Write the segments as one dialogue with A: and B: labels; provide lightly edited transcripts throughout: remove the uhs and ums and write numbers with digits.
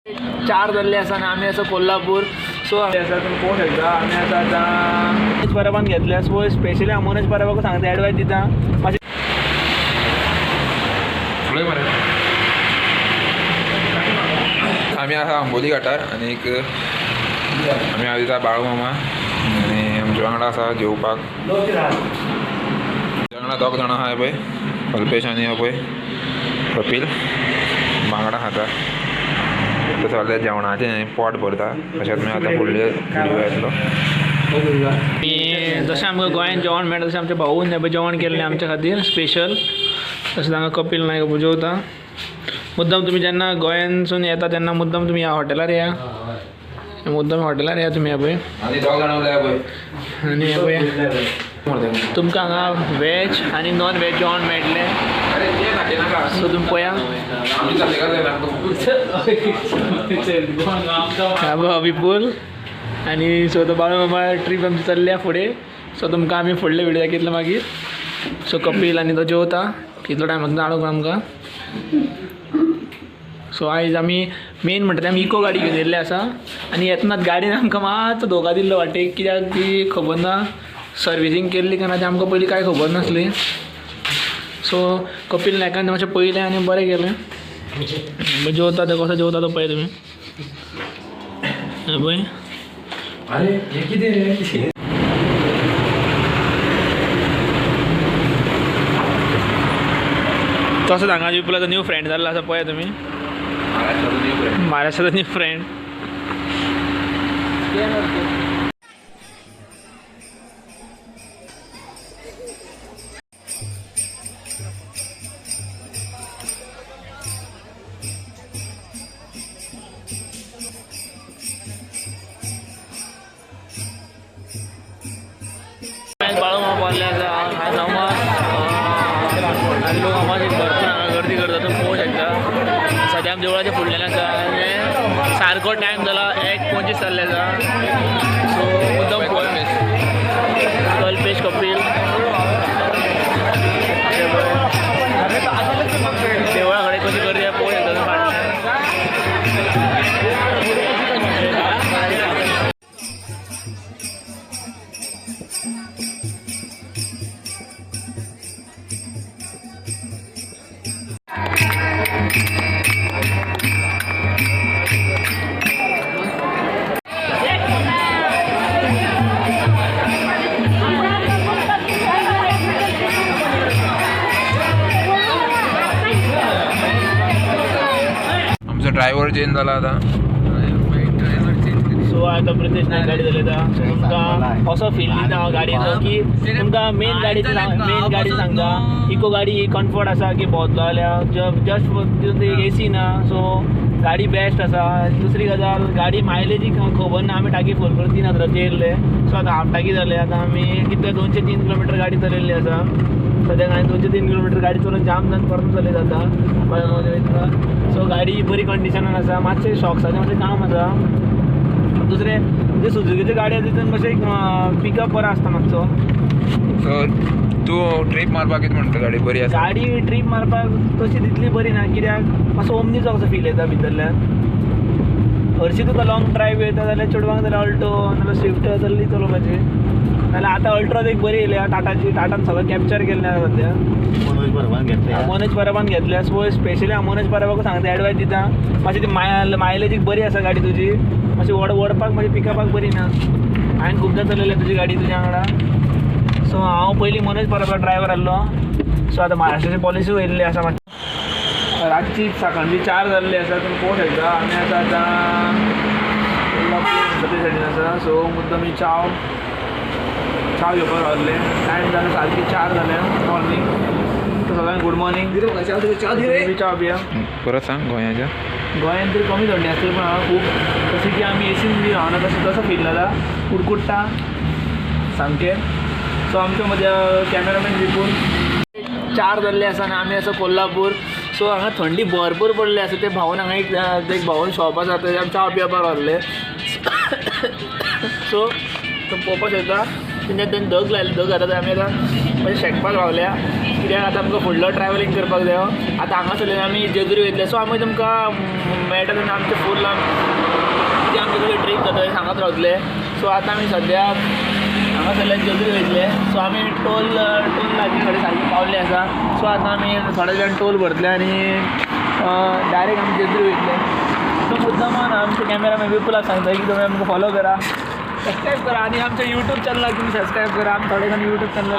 A: 4 जाल्ले आसा आनी आमी आसा कोल्हापूर. सो आसा तुमी पळोवंक शकता आमी आसा आतां मनोज परबान घेतल्या. सो स्पेशली हांव मनोज परबाक सांगता, एडवायस दिता मातशें.
B: आमी आसा आंबोली घाटार आनीक आमी आसा बाळू मामा आनी आमच्या वांगडा आसा जेवपाक. वांगडा दोग जाणां आहा पळय, कल्पेश आनी हो पळय कपील बांगडा खाता. सगळें जेवणाचें पोट भरता. तशेंच मागीर आतां फुडले व्हिडियो येतलो.
A: आमी जशें आमकां गोंयांत जेवण मेळटा तशें आमच्या भाऊन जेवण केल्लें आमच्या खातीर स्पेशल. तशेंच हांगा कपील नायक जेवता. मुद्दम तुमी जेन्ना गोंयांतसून येता तेन्ना मुद्दम तुमी ह्या हॉटेलार या, मुद्दम हॉटेलार या तुमी. पळय
B: आनी दोग जाणां उरल्या पळय.
A: आनी हे पळय तुमकां हांगा वेज आनी नॉन वेज जेवण मेळटलें. सो तुमी पळया. विपूल आनी सो तो बाळू मामा ट्रीप आमची चल्ल्या फुडें. सो तुमकां आमी फुडले व्हिडियो दाखयतले मागीर. सो कपील आनी तो जेवता कितलो टायम लागता हाडूंक आमकां. सो आयज आमी मेन म्हणटा ते आमी इको गाडी घेवन येयल्ले आसा आनी येतनाच गाडयेन आमकां मातसो धोका दिल्लो वाटेक, कित्याक ती खबर ना सर्विसींग केल्ली काय ना तें आमकां पयलीं कांय खबर नासली. सो कपील नायकान मातशें पळयलें आनी बरें केलें. जेवता ते कसो जेवता तो पळय तुमी. पळय
B: अरे हे कितें रे?
A: तसोच हांगा विपुलाचो न्यू फ्रेंड जाल्लो आसा पळय तुमी, महाराष्ट्राचो न्यू फ्रेंड. आनी लोक हांगा भरपूर हांगा गर्दी करता, तुमी पळोवंक शकता. सद्या आमी देवळाच्या फुडल्यान आसा आनी सारको टायम जाला 1:25 जाल्ले आसा. सो मुद्दम कल्पेश कपील देवळा कडेन कशी गर्दी आसा पळोवंक शकता तुमी फाटल्यान.
B: आमचो ड्रायव्हर चेंज जाला आतां.
A: सो आतां प्रितेश नायक गाडी चलयता. सो तुमकां असो फील दिता हांव गाडयेचो की तुमकां मेन गाडी मेन गाडी सांगता इको गाडी कम्फर्ट आसा की भोंवतलो जाल्यार जस्ट तितून एसी ना. सो गाडी बेस्ट आसा. दुसरी गजाल गाडी मायलेजी खबर ना, आमी टाकी फूल करून 3000 येयल्ले. सो आतां हाफ टाकी जाले. आतां आमी कितले 203 किलोमिटर गाडी चलयल्ली आसा सद्याक. हांवें 203 किलोमिटर गाडी चलोवन जाम जावन परत चलयता आतां. सो गाडी बरी कंडिशनान आसा. मातशें शॉक्साचें मातशें काम आसा. दुसरें म्हणजे सुजुकीच्यो गाडी आसा तितून मातशें पिकअप बरो आसता मातसो.
B: सो तूं ट्रीप मारपाक कितें म्हणटा, गाडी बरी आसा?
A: गाडी ट्रीप मारपाक तशी तितली बरी ना, कित्याक मातसो ओमनीचो कसो फील येता भितरल्यान. हरशीं तुका लॉंग ड्रायव येता जाल्यार चेडवांक जाल्यार अल्टो नाल्यार स्विफ्ट जाल्यार चलोवपाची. नाल्यार आतां अल्ट्रोज एक बरी येयल्या टाटाची, टाटान सगळें कॅप्चर केल्लें आसा सद्या. मनोज परबान घेतल्या. सो स्पेशली हांव मनोज परबाक सांगता, एडवायस दिता मातशी ती मायलेजीक बरी आसा गाडी तुजी, मातशी ओडपाक मातशी पिकअपाक बरी ना. हांवें खुबदां चलयल्या तुजी गाडी तुज्या वांगडा. सो हांव पयलीं मनोज परबा ड्रायवर आहलो. सो आतां महाराष्ट्राची पॉलिसी येयल्ली आसा. मातशी रातची सकाळची 4 जाल्ली आसा तुमी पळोवंक शकता. आमी आतां आतां कोल्हापूर सायडीन आसा. सो मुद्दम ही चाव घेवपाक रावल्ले. टायम जालो सारकी 4 जाले मॉर्निंग. सगळ्यांक गुड मॉर्निंग. च्या पिया.
B: परत सांग गोंयाच्या.
A: गोंयांत तरी कमी थंडी आसतली पण हांगा खूब जशें की आमी एसीन बी रावना तशें तसो फील जाला, कुडकुडटा सामकें. सो आमच्या मदीं कॅमेरामॅन विपूल. 4 जाल्ले आसा आनी आमी आसा कोल्हापूर. सो हांगा थंडी भरपूर पडली आसा. ते भाऊन हांगा एक भाऊन शॉप आसा थंय आमी च्या पिवपाक रावल्ले. सो तुमी पळोवपाक शकता तेंच्या धग लायले, धग. आतां आमी आतां मातशें शेकपाक रावल्या कित्याक आतां आमकां फुडलो ट्रॅवलिंग करपाक जायो. आतां हांगासरल्यान आमी जेजुरी वयतले. सो आमी तुमकां मेळटा तेन्ना आमचें फूल कितें आमचे कडेन ट्रीप जाता तें सांगत रावतले. सो आतां आमी सद्या हांगासरल्यान जेजुरी वयतले. सो आमी टोल लागीं कडेन सारके पावल्ले आसा. सो आतां आमी थोडे जाण टोल भरतले आनी डायरेक्ट आमी जेजुरी वयतले. सो मुद्दामान आमचे कॅमेरामॅन विपुलाक सांगता की तुमी आमकां फॉलो करा, सबस्क्रायब करा आनी आमच्या यूट्यूब चॅनलाक तुमी सबस्क्रायब करा. आमी थोडे जाण यूट्यूब चॅनल.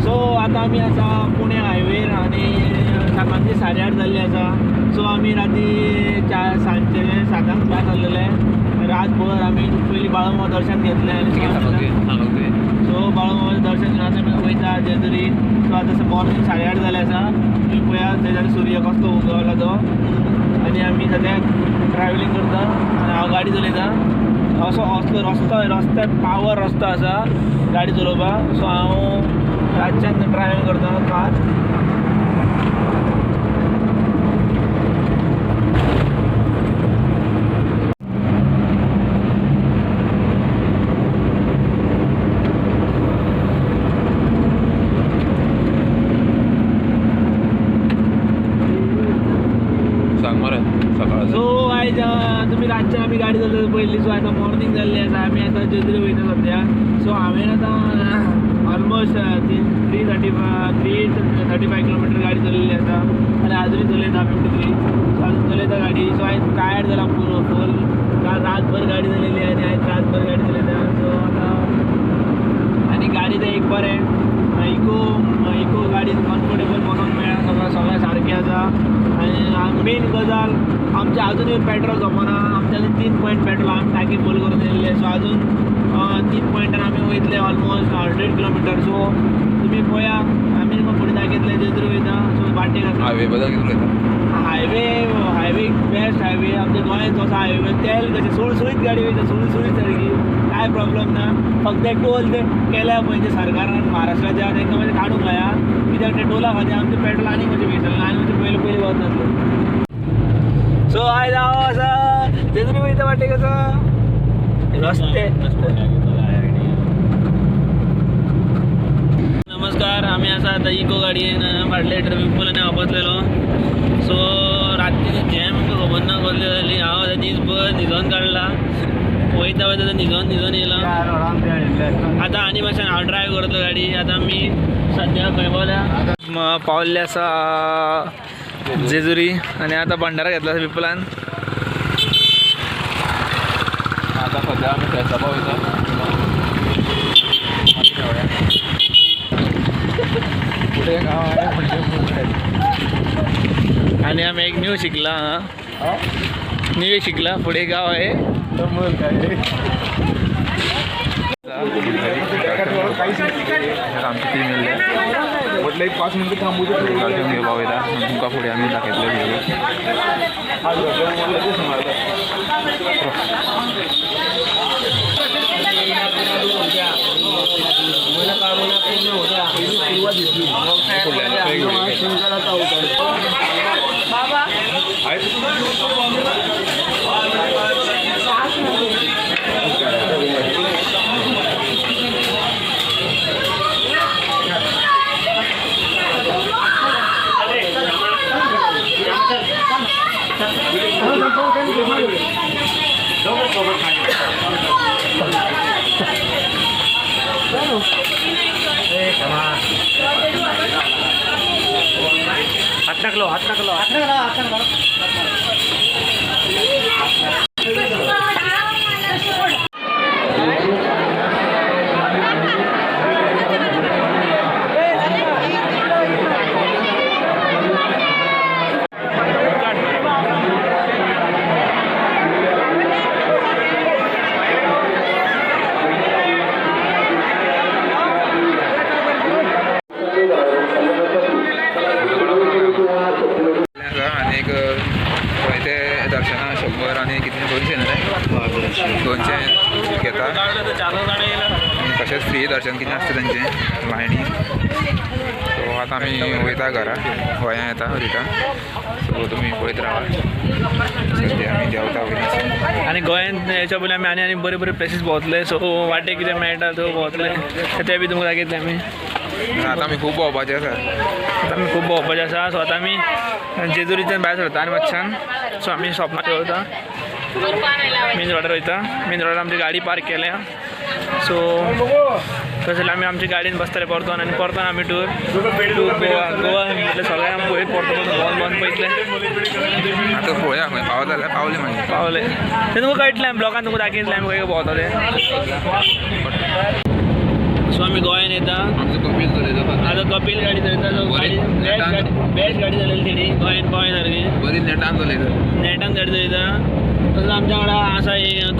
A: सो आतां आमी आसा पुणे हायवेर आनी सकाळची 8:30 जाल्ली आसा. सो आमी राती सांजचे 7 भायर सरलेले. रातभर आमी पयलीं बाळूमामा दर्शन घेतलें आनी सो बाळूमामाचें दर्शन घेवन आतां आमी वयता जेजुरी. सो आतां मॉर्निंग 8:30 जालें आसा. तुमी पळयात थंय सूर्य कसलो उगवला तो. आनी आमी सद्याक ट्रॅवलिंग करता आनी हांव गाडी चलयता. असो असलो रस्तो, रस्त्यार पावर रस्तो आसा गाडी चलोवपाक. सो हांव रातच्यान ड्रायव्हिंग करता कार.
B: सांग मरे सकाळचं.
A: सो आयज तुमी रातच्यान आमी गाडी चलयता पयली. सो आतां मॉर्निंग जाल्ली आसा. आमी आतां जेजुरी वयता सद्या. सो हांवें आतां ऑलमोस्ट 335 किलोमिटर गाडी चलयल्ली आसा आनी आजुनूय चलयता 53. सो आजून चलयता गाडी. सो आयज टायर्ड जाला पुरो फूल. काल रातभर गाडी चलयली आनी आयज रातभर गाडी चलयता. सो आतां आनी गाडी तें एक बरें इको इको गाडी कम्फर्टेबल बसोंक मेळ्ळा, सगळें सगळें सारकें आसा. आनी मेन गजाल आमचें आजुनूय पेट्रोल सोंपना. आमचें आजून 3 पॉयंट पेट्रोल आमी टाकी फूल करून येयल्ले. सो आजून 3 पॉयंटान आमी वयतले ऑलमोस्ट 100 किलोमिटर. सो तुमी पळया आमी तुमकां फुडें दाखयतले जेजुरी वयता. सो वाटेक आसा
B: हायवे बद्दल कितें उलयता?
A: हायवे हायवे बेस्ट हायवे आमच्या गोंयांत असो हायवे. तेल कशें सुळसुळीत गाडी वयता, सुळसुळीत सारकी, कांय प्रॉब्लम ना. फक्त ते टोल ते केल्या पळय ते सरकारान महाराष्ट्राच्या तांकां मातशें काडूंक जाया कित्याक ते टोला खातीर आमचें पेट्रोल आनी मातशें भेसलें आनी मातशें पयलीं पयलीं वचनासलें. सो आयज हांव आसा जेजुरी वयता वाटेक आसा रस्ते. नमस्कार, आमी आसा आतां इको गाडयेन फाटले विपुल आनी हांव बसलेलो. सो राती जॅम खबर ना कसली जाली. हांव आतां दीसभर न्हिजोन काडला, वयता वयता न्हिजोन न्हिजोन येयला. आतां आनी मातशें हांव ड्रायव करतलो गाडी. आतां आमी सद्या खंय पावल्या, पावल्ले आसा जेजुरी आनी आतां भंडारा घेतला आसा विपुलान.
B: आतां सद्या आमी फेस्ता पावयता. फुडें गांव आहे म्हणजे
A: आनी आमी एक न्यू शिकला, न्यू शिकला फुडें गांव आहे.
B: आमची टीम येयल्ली म्हटलं एक 5 मिनटं थांबू दर्शन घेवपाक वयता. तुमकां फुडें आमी दाखयतले व्हिडियो.
A: हात टाकलो हात टाकलो.
B: आनी एक दर्शन कितें आसता तेंचें लायनी. सो आतां आमी वयता घरा, गोंया येता रिटर्न. सो तुमी पळयत रावा, सद्या आमी देंवता वयता.
A: आनी गोंयांत हेच्या पयलीं आमी आनी आनी बरे बरे प्लेसीस भोंवतले. सो वाटेक कितें मेळटा त्यो भोंवतले, ते बी तुमकां दाखयतले आमी.
B: आतां आमी खूब भोंवपाचें आसा.
A: आतां आमी खूब भोंवपाचें आसा. सो आतां आमी जेजुरीच्यान भायर सरता आनी मातशान. सो आमी सोपनाचेर वता, मेन रोडार वयता. मेन रोडार आमची गाडी पार्क केल्या. सो तशें आमी आमच्या गाडयेन बसतले परतोन आनी परतोन आमी टूर टू गोवा. गोवा म्हटल्यार सगळें आमी पळय परतो परतो भोंवन भोंवन पळयतले.
B: आतां पळोवया खंय पावता जाल्यार पावले मागीर.
A: पावले ते तुमकां कळटलें, आमी ब्लॉगान तुमकां दाखयतलें आमी खंय भोंवतले. सो आमी गोंयान येता.
B: आमचो कपील चलयता.
A: आतां कपील गाडी चलयता. सो
B: बरी
A: गाडी बेस्ट गाडी, बेस्ट गाडी चलयली तेणी गोंयान, गोंय सारकी
B: बरी नेटान चलयता.
A: नेटान गाडी चलयता. तसो आमच्या वांगडा आसा एक